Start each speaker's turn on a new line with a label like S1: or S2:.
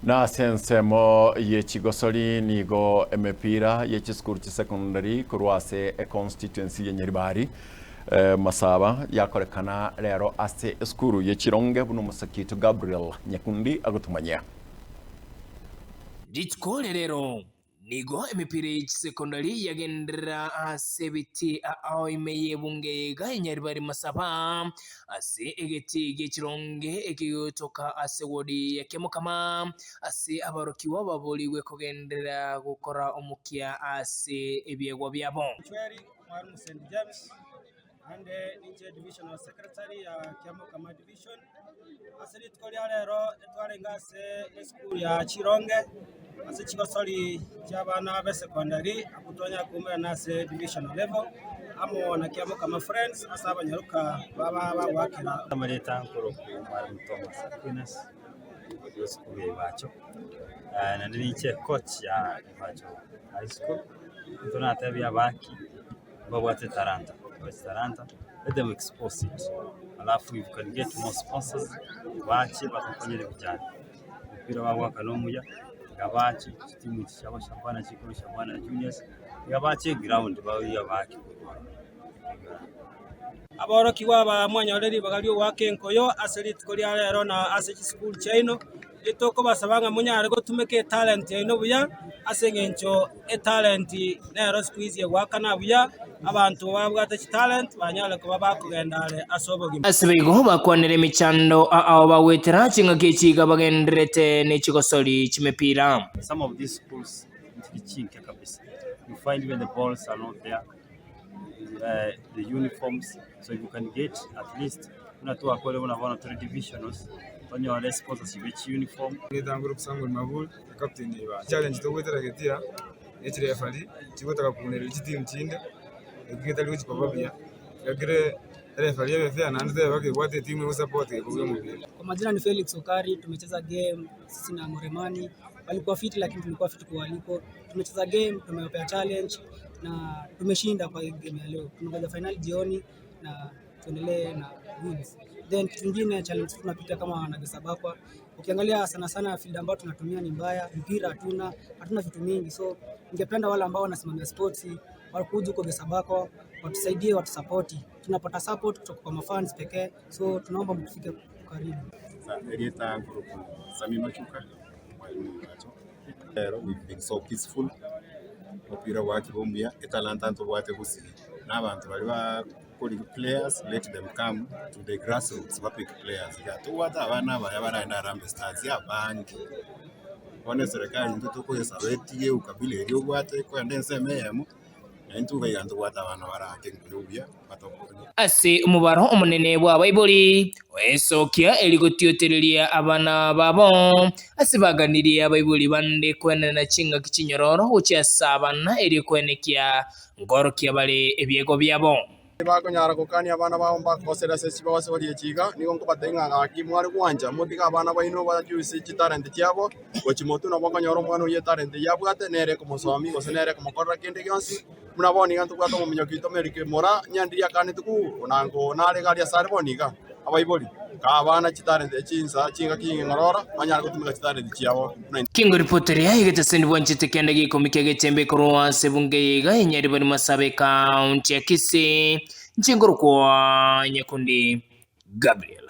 S1: Na ase ensemo ye chigosori nigo emepira ye chisukuru chisekondari korwa ase econstituency ye Nyaribari Masaba yakorekana rero ase esukuru ye Chironge buna omosaki oito Gabriel Nyakundi agotomanyia.
S2: Rituko ria rero Nigo emepira ye chisekondari yagenderera ase ebitii ao ime y'ebunge eye iga ya Nyaribari Masaba, ase egetii gie chironge ekegotoka ase wodi ya Kiamokama, ase abarokigwa baborigwe kogenderera gokora omokia ase ebiegwa biabo.
S3: Chweri Mwalimu St James Naende ninche divisional secretary ya Kiamokama division. Ase rituko ria rero etwarenge ase esukuru ya Chironge ase chigosori chia abana be secondary abwo twanyara koumerana ase divisional level amo na Kiamokama friends ase abanyaroka baba bagoakera.
S4: Amareta nkorokwa Mwalimu Thomas Aquinas, bwe esukuru ya Ibacho, naende ninche coach ya Ibacho High School, intwe natebia abaki. Mbabwate etalanta, babwate etalanta, let them expose it alafu if we can get more sponsors bache batokonyere vijana. Omopira bagoaka nomuya, iga bache chitimu echi chiabo Shabana chikorwa Shabana Juniors, iga bache eground baria abaake korwa ororo.
S3: Aborokigwa aba mwanyore ribaga ri'ogoaka enkoyo ase rituko ria rero na ase chisukuru chiaino, Titokobasaba ng'a monyare gotumeka etalenti yaino buya, ase engencho etalenti nero siku hizi egoakana buya, abanto babwate chitalenti banyare koba bakogenda are ase obogima.
S2: Ase boigo bakwanera emechando ao bagwetera chingaki echi iga bagendererete ne chigosori chimepira.
S4: Some of these schools nchiri chinke kabisa, you find even the balls are not there, uh, the uniforms So if you can get at least buna twakore buna bono tore divisionals tonyore sponsorship ye chiuniform.
S5: Ngetangore Samuel Maburi, captain ya Ibanda. Challenge togoetera getia ne chireferee chigotaka kounereria chitimu chinde ekio getari gochi koba buya. Ekero ereferee ebe fair naende tebe kebwate etimu egosupport gekobua omopira.
S6: Kwa majina ni Felix Okari, tumecheza game sisi na Moremani, walikuwa fiti lakini tulikuwa fiti kuwaliko. Tumecheza game, tumewapea challenge na tumeshinda kwa hii game ya leo. Tunangoja final jioni na tuendelee na wins. Then kitu kingine challenge tunapitia kama wanagesabakwa, ukiangalia sana sana field ambayo tunatumia ni mbaya, mpira hatuna, hatuna vitu mingi, so ningependa wale ambao wanasimamia sports wakuja huko Gesabakwa watusaidie, watusapoti. Tunapata support kutoka kwa mafans pekee, so tunaomba mtufike karibu.
S7: Erieta nkorokwa Sammy Machuka, mwalimu ogacho. Rero we've been so peaceful, omopira gwakire omuya, etalanta ntobwate gusii, na abanto baria bakori players let them come to the grassroots ba pick players iga. Tobwate abana abaya baragende Harambee Stars abange, bono eserekari intwe tokoyesaba etige ukabila eria obwate kogenda ensemo eyemo. Na intwe iga ntobwate abana barake enkuya obuya batokonye.
S2: Ase omobaro omonene bw'abaibori, oesokia eri gotiotereria abana babo, ase baganirie abaibori bande kwenena chingaki chinyororo gochia ase abana erio kwenekia nkorokia bare ebiegwa biabo.
S8: Tibakonyara gokania abana babo mbakogosera ase chibagosoria echi iga, nigo nkobatebia ng'a gaki mware gwancha, motige abana baino bajusie chitalenti chiabo gochia motwe, nabo okonyora omwana oyio etalenti eyio abwate nere ekomosomia gose nere ekomokorera kende gionsi. Buna bono iga ntobwate omominyoki oito Melki Mora, nyandiria akanete kuu, onango nare iga aria asare bono iga. Abaibori, kaa abana chitalenti chinsa chingaki ng'ororo, banyare gotumeka chitalenti chiabo buna intwe.
S2: Kengoripoteria egeteseni bwanchete kende geikomi kia getembe korwa ase ebunge eye iga enyaribari Masabe ekaunti ya Kisii, inche nkorokwa Nyakundi Gabriel.